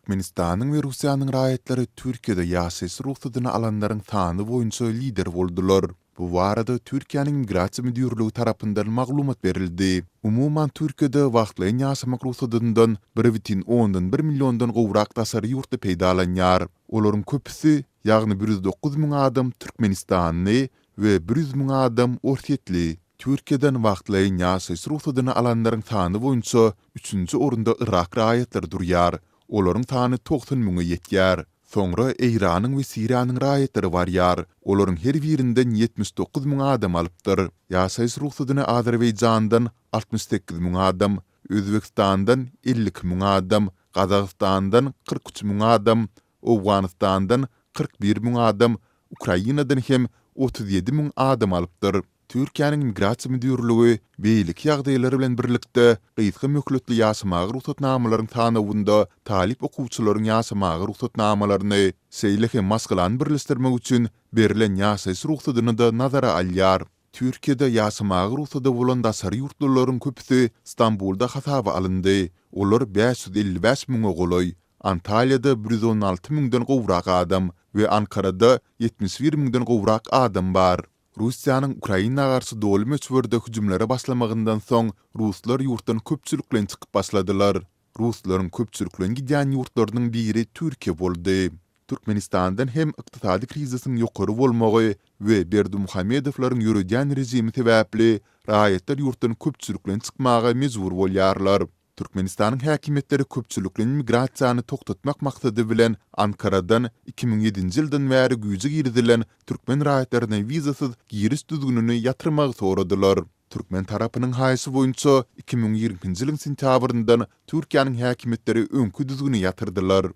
Türkmenistanyň we Russiýanyň raýatlary Türkiýede ýaşaýyş rugsadyny alanlaryň sany boýunça lider boldular. Bu barada Türkiýäniň Migrasiýa müdirligi tarapyndan maglumat berildi. Umuman, Türkiýede wagtlaýyn ýaşamak rugsadyndan 1,1 milliondan gowrak daşary ýurtly peýdalanýar. Olaryň köpüsi, ýagny 109 müň adam türkmenistanly we 100 müň adam orsýetli. Türkiýeden wagtlaýyn ýaşaýyş rugsadyny alanlaryň sany boýunça üçünji orunda Yrak raýatlary durýar. Olaryň sany 90 müňe ýetýär. Soňra Eýranyň we Siriýanyň raýatlary barýar. Olaryň her birinden 79 müň adam alypdyr. Ýaşaýyş rugsadyny Azerbaýjandan 68 müň adam, Özbegistandan 52 müň adam, Gazagystandan 43 müň adam, Owganystandan 41 müň adam, Ukrainadan hem 37 müň adam alypdyr. Türkiýäniň Migrasiýa müdirligi beýleki ýagdaýlar bilen birlikde, gysga möhletli ýaşamaga rugsatnamalaryň sanawynda talyp okuwçylaryň ýaşamaga rugsatnamalaryny, şeýle hem maşgalany birleşdirmek üçin berlen ýaşaýyş rugsadyny-da nazara alýar. Türkiýede ýaşamaga rugsady bolan daşary ýurtlularyň köpüsi Stambulda hasaba alyndy, olar 555 müňe golaý, Antalýada 116 müňden gowrak adam we Ankarada 71 müňden gowrak adam bar. Russiýanyň Ukraina garşy doly möçberde hüjümlere başlamagyndan soň, ruslar ýurtdan köpçülikleýin çykyp başladylar. Ruslaryň köpçülikleýin gidýän ýurtlarynyň biri Türkiýe boldy. Türkmenistandan hem ykdysady krizisiň ýokary bolmagy we Berdimuhamedowlaryň ýöredýän režimi sebäpli raýatlar ýurtdan köpçülikleýin çykmaga mejbur bolýarlar. Türkmenistanyň häkimiýetleri köpçülikleýin migrasiýany togtatmak maksady bilen Ankaradan 2007-nji ýyldan bäri güýje girizilen türkmen raýatlaryna wizasyz giriş düzgünini ýatyrmagy soradylar. Türkmen tarapynyň haýyşy boýunça 2022-nji ýylyň sentýabryndan Türkiýäniň häkimiýetleri öňki düzgüni ýatyrdylar.